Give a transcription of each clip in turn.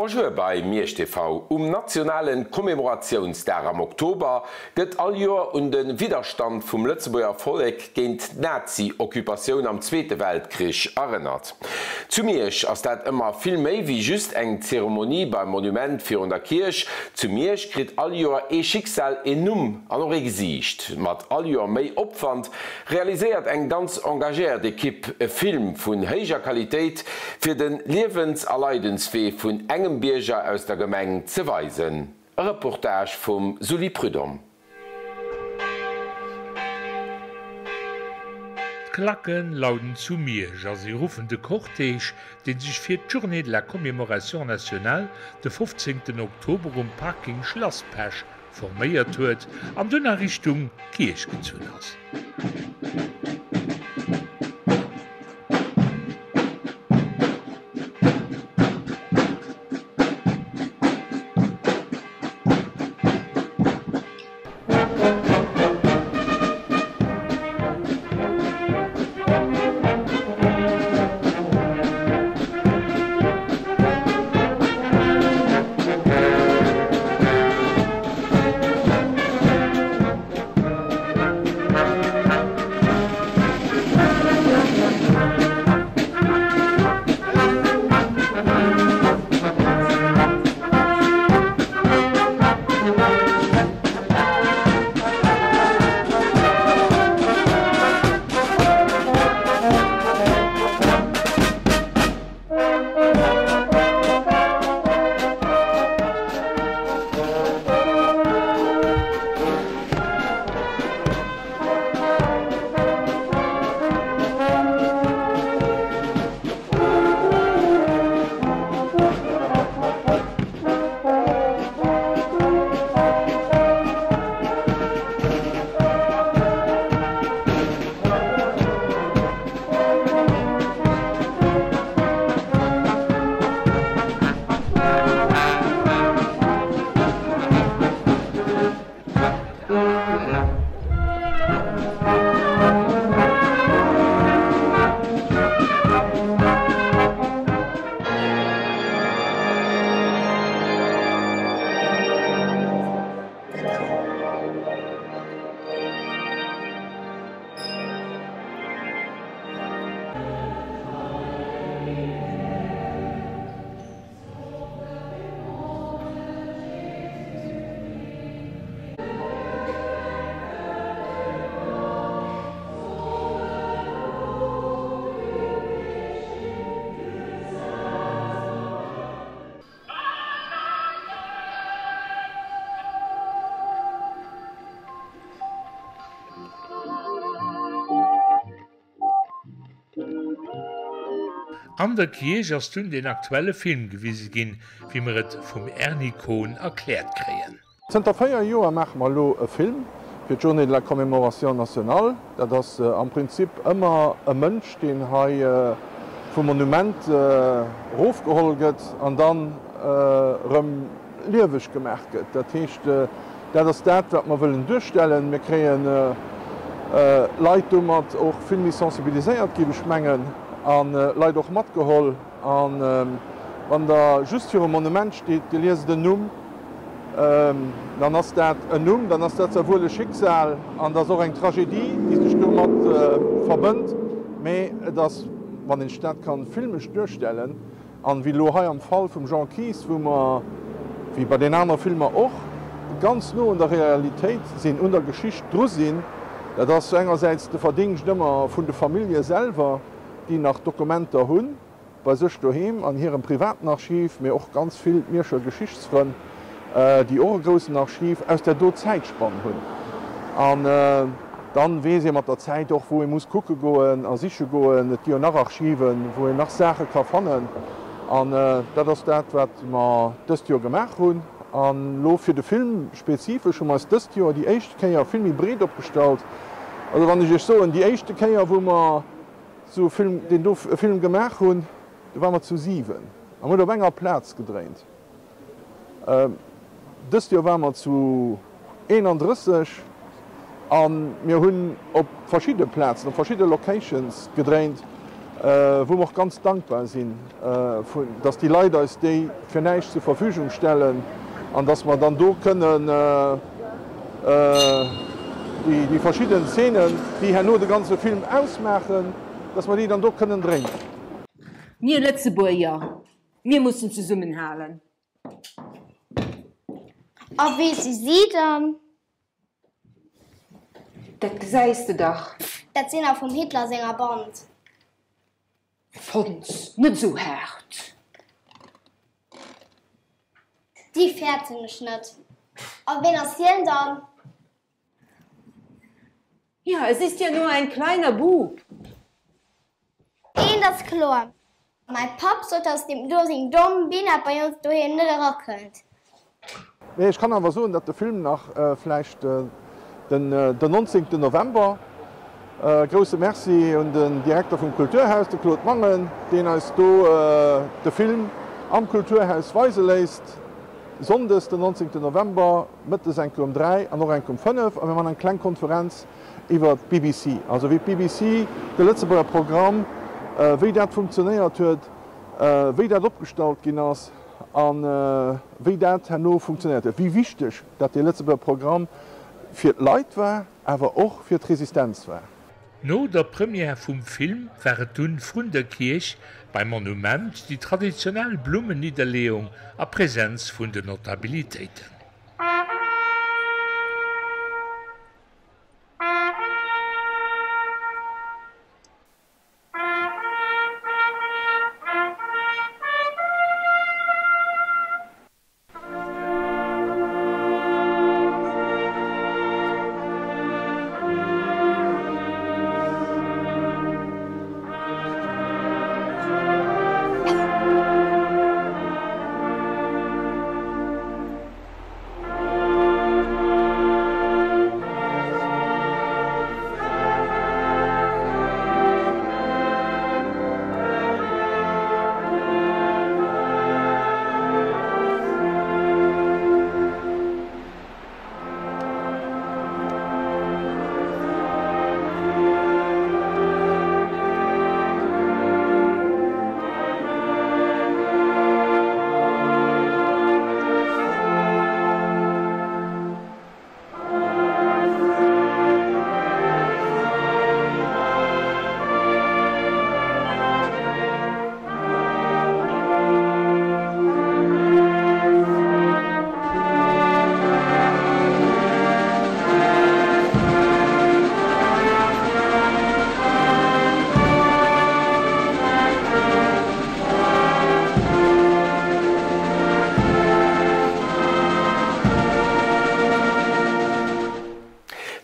Bonjour bei Miersch TV. Um nationalen Commemoratiounsdag am Oktober gëtt all Joer un de Widderstand vum Lëtzebuerger Vollek géint d'Nazi-Occupatioun am Zweete Weltkrich erënnert. Zu Miersch ass dat ëmmer vill méi wéi just eng Zeremonie beim Monument virun der Kierch. Zu Miersch kritt all Joer ee Schicksal een Numm an och ee Gesiicht. Mat all Joer méi Opwand realiséiert eng ganz engagéiert Ekipp e Film vun héijer Qualitéit, fir de Liewens a Leidenswee vun engem Bierger aus der Gemeng ze weisen. E Reportage vum Sully Prudhomme. D'Klacken lauden zu Miersch a si ruffen de Cortège, dee sech fir d'Journée de la Commémoration nationale de 15 Oktober um Parking Schlasspech forméiert huet an dunn a Richtung Kierch gezunn ass. An der Kierch ass dunn den aktuelle Film gewise ginn, wéi mer et vum Erny Kohn erkläert kréien. Zënter 4 Joer maache mer elo e Film fir d'Journée de la Commémoration nationale. Dat ass am Prinzip ëmmer e Mënsch, deen hei vum Monument erofgeholl gëtt an dann erëm lieweg gemaach gëtt. Dat heescht, dat ass dat, wat mer wëllen duerstellen. Mir kréien Leit domat och vill méi sensibiliséiert, géif ech mengen, a Leit och matgeholl. A wann Der just virum Monument steet, Dir liest en Numm, dann ass dat en Numm, dann ass dat zwar wuel e Schicksal an et ass och eng Tragedie, déi sech domat verbënnt, mä et ass, wann een sech dat ka filmesch duerstellen, An wéi elo hei am Fall vum Jean Kies, wou mer, wéi bei den anere Filmer och, ganz no un der Realitéit sinn, un der Geschicht dru sinn, dat ass engersäits de Verdingscht ëmmer vun de Famillje selwer, déi nach Dokumenter hunn bei sech doheem an hirem privaten Archiv, mee och ganz vill d'Mierscher Geschichtsfrënn, déi och e groussen Archiv aus där do Zäitspann hunn. An dann weess ee mat der Zäit och, wou ee muss kucke goen a siche goen. Et gi jo nach Archiven, wou een nach Saache ka fannen. An dat ass dat, wat mer dëst Joer gemaach hunn. An elo fir de Film spezifesch hu mer eis dëst Joer déi éischt Kéier vill méi breet opgestallt. Also wann ech Iech soen, déi éischte Kéier, wou mer esou e Film, deen do e Film gemaach hunn, do ware mer zu 7 a mer hunn op enger Plaz gedréint. Dëst Joer ware mer zu 31 a mir hunn op verschidde Plazen, op verschidde Locations gedréint. wou mer och ganz dankbar sinn, dass déi Leit eis déi fir näischt zur Verfügung stellen an dass mer dann do kënnen déi verschidden Szenen, déi herno de ganze Film ausmaachen, dass mer déi dann do kënnen dréinen. Mir Lëtzebuerger, mir mussen zesummenhalen. A wee si si dann? Dat gesäis de dach. Dat sinn der vum Hitler senger Band. Fons, net esou haart! Déi fäerten ech net. A ween ass hien dann? Ja, es ist ja nur ein kleiner Bub. Eent ass kloer, Mäi Papp sot, dass deem do seng domm Bina bei ons doheem net erakënnt. Mee ech kann awer soen, datt de Film nach vläicht den 19 November, grousse Merci un den Direkter vum Kulturhaus, de Claude Mangen, deen eis do de Film am Kulturhaus weise léisst, Sonndes den 19 November, mëttes eng Kéier um 3 an och eng Kéier um 5, a mir man eng kleng Konferenz iwwer d'BBC, also wéi d'BBC, de Lëtzebuerger Programm, wéi dat funktionéiert huet, wéi dat opgestallt ginn ass a wéi dat herno funktionéiert huet, wéi wichteg dat dee Lëtzebuerger Programm fir d'Leit war, awer och fir d'Resistenz war. No der Première vum Film war et dunn vrun der Kierch beim Monument déi traditionell Blummennidderleeung a Präsenz vun den Notabilitéiten.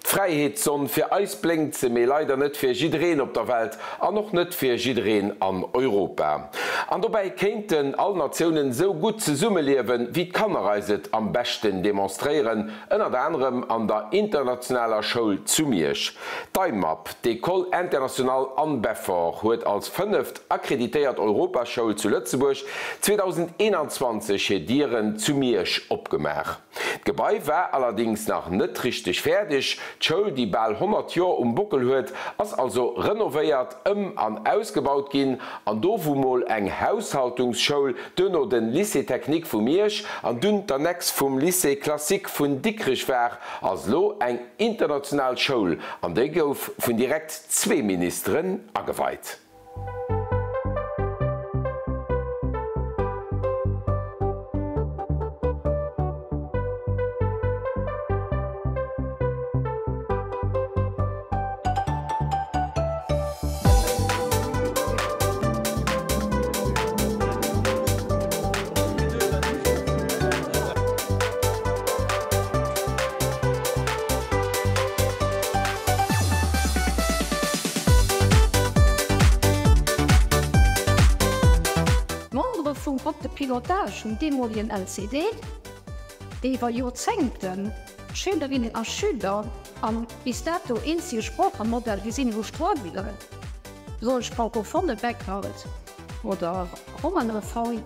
D'Fräiheetssonn, fir eis blénkt se, mee leider net fir jiddereen op der Welt an och net fir jiddereen an Europa. An dobäi kéinten all Natiounen sou gutt zesummeliewen, wéi d'Kanner eis et am beschten demonstréieren, ënnert anerem an der internationaler Schoul zu Miersch. D'EIMAB, d'École Internationale Anne Beffort, huet als fënneft akkreditéiert Europaschoul zu Lëtzebuerg 2021 hir Dieren zu Miersch opgemaach. D'Gebai war allerdéngs nach net richteg fäerdeg. D'Schoul, déi bal 100 Joer um Bockel huet, ass also renovéiert, ëm an ausgebaut ginn. An do wou mol eng Haushaltungsschoul, duerno den Lycée technique vu Miersch an dunn d'Annexe vum Lycée classique vun Dikrech war, ass lo eng international Schoul an déi gouf vun direkt zwee Ministeren ageweit. D'Membere vum Groupe de pilotage vum deemolegen LCD, déi iwwer Joerzéngten d'Schülerinnen a Schüler am bis dato eenzege Sproochemodell gesinn hu struewelen, besonnesch francophone Background oder Romanophone,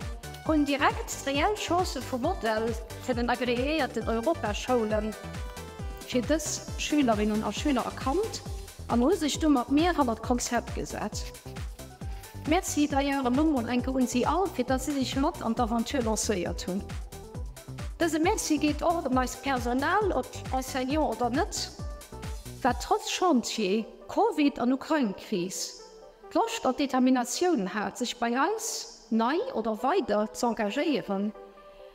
hunn direkt d'reell Chancë vum Modell vun den agreéierten Europaschoulen fir dës Schülerinnen a Schüler erkannt an hu sech du mat mir hannert d'Konzept gesat. Merci d'ailleurs elo mol enke un si all, fir dass si sech mat an d'Aventure lancéiert hunn. Dëse Merci geet och un eist Personal, ob Enseignant oder net, wat trotz Chantier, Covid an Ukrain-Kris d'Loscht an d'Determinatioun hat, sech bei eis nei oder weider z'engagéieren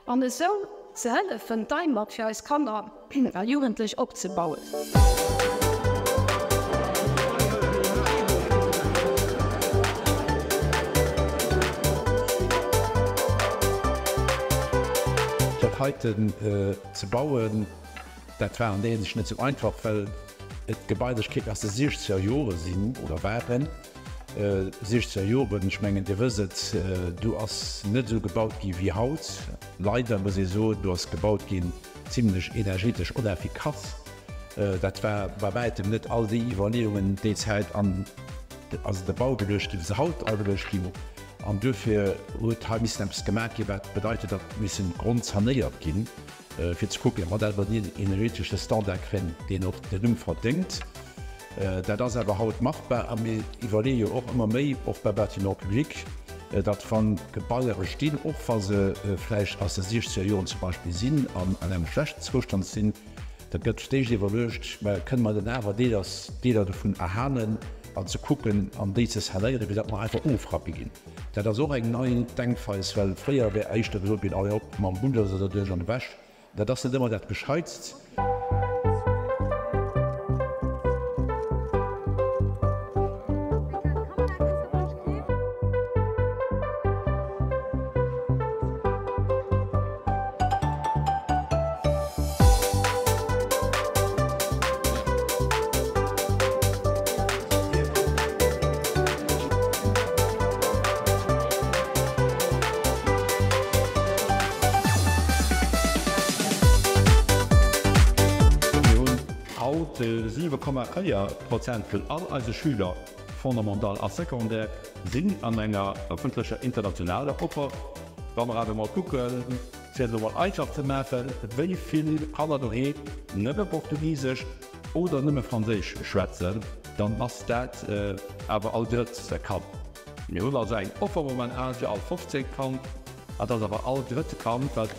an esou ze hëllefen, d'Eimat fir eis Kanner a Jugendlech opzebauen. Dat heiten ze bauen, dat war an där Hinsicht net sou einfach, well et Gebailechkeeten aus de siechzeger Jore sinn oder waren. Siechzeger Joren, ech mengen Dir wësst et, do ass net esou gebaut gi wéi haut. Leider muss ee soen, do ass gebaut ginn zimlech energetesch oneffikass. Dat war bei wäitem net all déi Iwwerleeungen déi Zäit an also de Bau geluecht ginn, wéi se haut ageluecht ginn. An duerfir huet hei missen eppes gemaach ginn, wat bedeit huet, datt missen grondsanéiert ginn. fir ze kucken, ob mer dat deen energetesche Standard kréien, deen och den Numm verdéngt. Dat ass awer haut machbar a mir iwwerleeë jo och ëmmer méi, och bei Bâtiments publics, datt wa Gebaiere stinn, och wa se vläicht aus de siechzeger Joren zum Beispill sinn an an engem schlechten Zoustand sinn, da gëtt fir d'éischt iwwerluecht, mä kënne mer dann awer Deelers, Deeler dovun erhalen an ze kucken an déi ze sanéieren, fir datt mer einfach ofrappe ginn. Dat ass och eng nei Denkweis, well fréier wär éischter gesot ginn, Allez op, mam Bulldozer derduerch an ewech. Dat ass net ëmmer dat Gescheitst. Mir hunn haut 7,4 Prozent vun all eise Schüler, Fondamental a Secondaire, sinn an enger ëffentlecher internationaler Offer. Wa mer awer emol kucken, fir et elo mol einfach ze maachen, wéi vill Kanner doheem nëmme Portugisesch oder nëmme Franséisch schwätzen, dann ass dat awer all drëtt Kand. Mir hunn also eng Offer momentan fir all fofzéngt Kand, dat ass awer all drëtt Kand, wat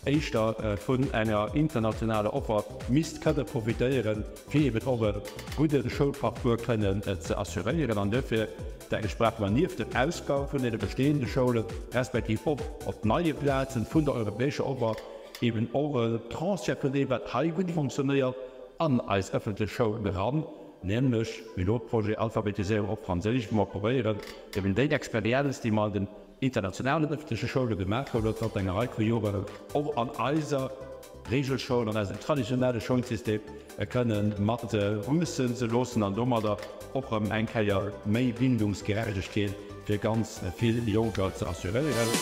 éischter vun enger internationaler Offer misst kënne profitéieren, fir eben och e gudde Schoulparcours kënnen ze assuréieren. An duerfir, denke ech, brauche mer nieft dem Ausbau vun deene bestehende Schoulen, respektiv och op neie Plazen vun der europäescher Offer, eben och e Transfert vun deem, wat hei gutt fonctionnéiert, an eis ëffentlech Schoul eran, nämlech Pilotprojet Alphabetiséierung op Franséisch, wou mer probéieren, eben déi Experienz, déi mer an den internationalen ëffentleche Schoule gemaach hunn, zanter enger Rei vu Joren, och an eiser Regelschoul, an eisem traditionelle Schoulsystem kënne mat wuessen ze loossen an domadder och erëm eng Kéier méi Bildungsgerechtegkeet fir ganz vill Jonker ze assuréieren.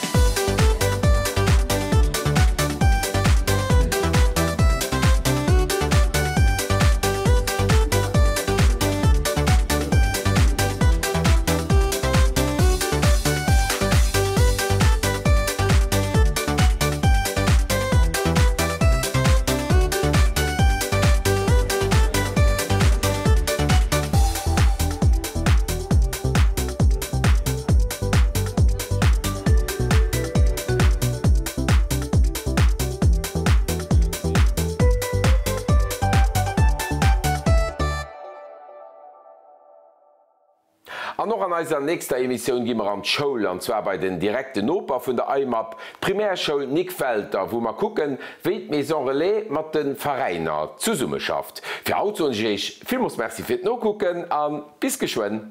An och an eiser nächster Emissioun gi mer an d'Schoul, an zwar bei den direkten Noper vun der AIMAP, d'Primärschoul Nic Welter, wou mer kucken, wéi d'Maison Relais mat de Veräiner zesummeschafft. Fir haut soen ech Iech villmools Merci fir d'Nokucken a bis geschwënn.